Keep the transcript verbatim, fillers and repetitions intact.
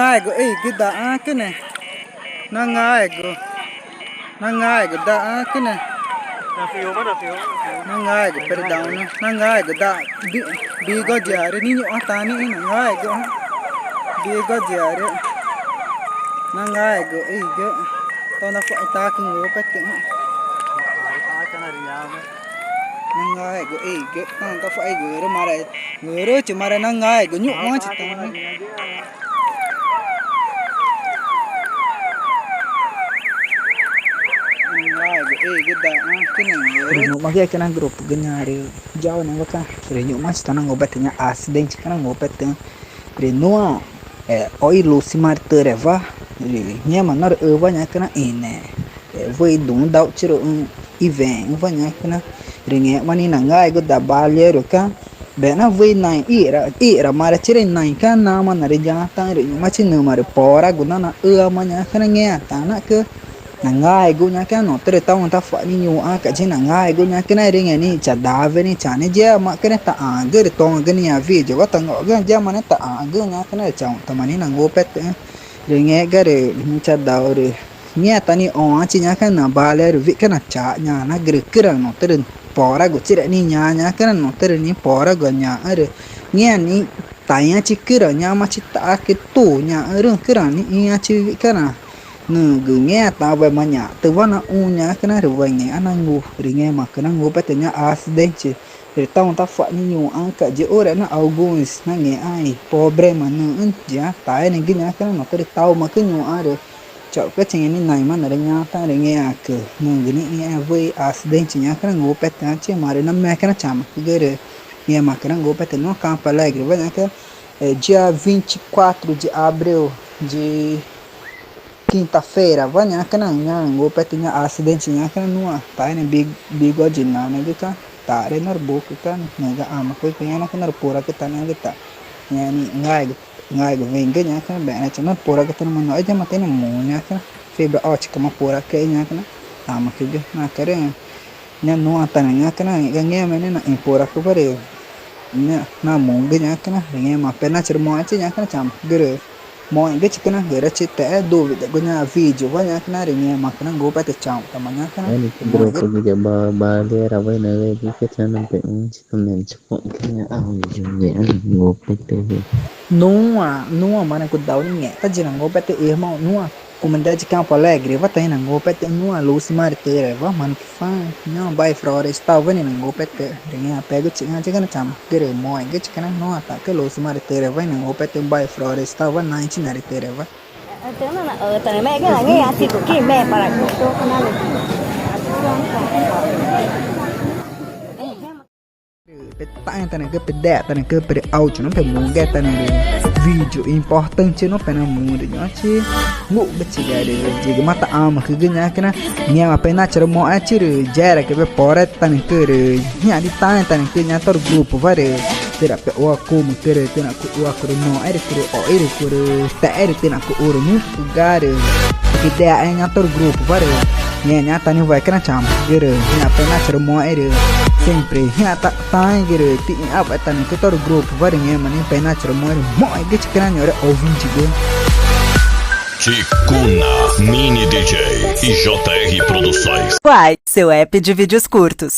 Nangaigu ĩgü daxãcüne. Nangaigu. Nangaigu daxãcüne. Nangaigu, perdão, né? Nangaigu da bi-, bigodiarü, niñuxãtaã nixĩ, nangaigu. Bigodiarü. Nangaigu ĩgü. Tona fue̱xe tacü ngupetüxü̃. Nangaigu ĩgü. Tona fue̱xe ngürü marü. Ngürüchi marü nangaigu, ñu̱xũchi tona. Nangaigu ĩgü daxãcüne. Rü ñu̱xma ga cana grupogü ñaã rü jaunewa cana. Rü ñu̱xmachi tona ngupetü ñaã acidente cana ngupetüxü̃. Rü nuã, e, oxi Lucimartürewa. Rü ngẽma norü üwa ñaã cana ĩne, e, wüxi duü̃xü̃ dauxchirüxü̃ iwexü̃wa ñaã cana. Rü ngẽxma nixĩ nangaigu da balearu ca Bexna wüxi naĩ ixĩra, ixĩra marü chira i naĩ ca namaã narüyaataxü̃ rü ñu̱xmachi nüma rü poragu na naxüama ñaã cana ngẽãtaxü̃ nacü. Nangaigu ñaã cana notürü tauxü̃ tacua̱x nixĩ ñuxãca̱x i nangaigu ñaã cana rü ngẽma nixĩ chadawe nixĩ chane yema cana taxãgü rü toxü̃gü nixĩ i videowa tango̱xgüxü̃ yema nixĩ taxãgüxü̃ ñaã cana rü chauxü̃tama nixĩ nangupetüxü̃. Rü ngẽxguma rü nixĩ chadau rü ngẽma ta nixĩ oxãchi ñaã cana nabalearu wüxi ca nachaxã ñanagürü cüraü̃ notürü poragu chira nixĩ ñaã ñaã cana notürü nixĩ poragu ñaxü̃ rü ngẽma nixĩ taĩãchi cüraü̃ ñamachi taxacü tu ñaxü̃rüxü̃ cüraü̃ nixĩ ĩãchi wüxi ca nanügü ngẽma taxũwa i ñaxtüwa naxũ ñaã cana rü wüxi ngẽxma nangu rü ngẽmaãcü nangupetü ñaã acidente. Rü tauxü̃ tacua̱x nixĩ ñuxãca̱x i ura na alguns nangẽxma i problema nüxü̃ ya taenegü ñaã cana notürü taumücü ñuxãrü. Chauxca̱x chingẽma nixĩ naĩma narüyaataxü̃ rü ngẽãcü nügü nixĩ ĩxü̃ wüxi acidente ñaã cana ngupetüxü̃chi marü name cana chamücügü rü ngẽmaãcü nangupetü nuã Campo Alegrewa ñaã cana, e, dia vinte e quatro de abril de quinta-feirawa ñaã cana ñaã nangupetü ñaã acidente ñaã cana nuã taene bi-, bigode nanagü ca taxre norü bucü ca nügü amacügü ca ñaã naca norü puracütanagü ta ñaã nixĩ ngaigu ngaigu wüxigü ñaã cana bexna cha norü puracütanüma noxẽ yema ta ĩnü mu ñaã cana fibra óticama puracüexü̃ ñaã cana amacügü nacarüxü̃ ñaã nuã tanagü ñaã cana ngẽxguma ngẽma nixĩ naĩ puracüwa rü ñaã namugü ñaã cana rü ngẽma penachi rü moxẽchi ñaã cana chamücügü rü moxẽgüchi cana ngürachi texé dúvidagu ñaã videowa ñaã cana rü ngẽmaãcü nangupetü chauxü̃tama ñaã cana. Grupo de ba-, balearuwa i nagüegücü chanampe un Nuã, nuã marü gudau ningẽxta i nangupetü ĩxü̃ nuã comunidade Campo Alegrewa ta i nangupetü nuã Lucimartürewa marü nüxü̃ ñaã bairro Florestalwa i nangupetü rü ngẽma pegüchi ñaã chicana chamücügü rü moxẽgüchi cana nuã taxacü Lucimartürewa i nangupetü bairro Florestalwa naĩchi narütürewa. Petaẽtanagü, pedextanagü, pere áudio nua pemugütanagü, vídeo importante nua penamu rü ñuxũchi ngúxgüchiga rü yigüma taxãmücügü ñaã cana ngẽma penachi rü moxẽchi rü yexeraãcü pepora tanücü rü ñaã nixĩ taẽtanücü ñaã torü grupowa rü türape uacumücü rü tüxna cuxuacü rü moxẽ rü curü o̱xi rü curü texé rü tüxna cuxu rü nüxü̃ ga rü idea ñaã torü grupowa rü ñaã ñaã ta nixĩ wüxi cana chamücügü rü ñaã penachi rü moxẽ rü sempre ñaã ta taegü rü tixĩxãwa̱xtanücü torü grupowa rü ngẽma nixĩ penachi rü moxẽ rü moxẽgüchi cana ñuxre ouvinte gü. Ticuna, Mini D J e J R Produções. Quai, seu app de vídeos curtos.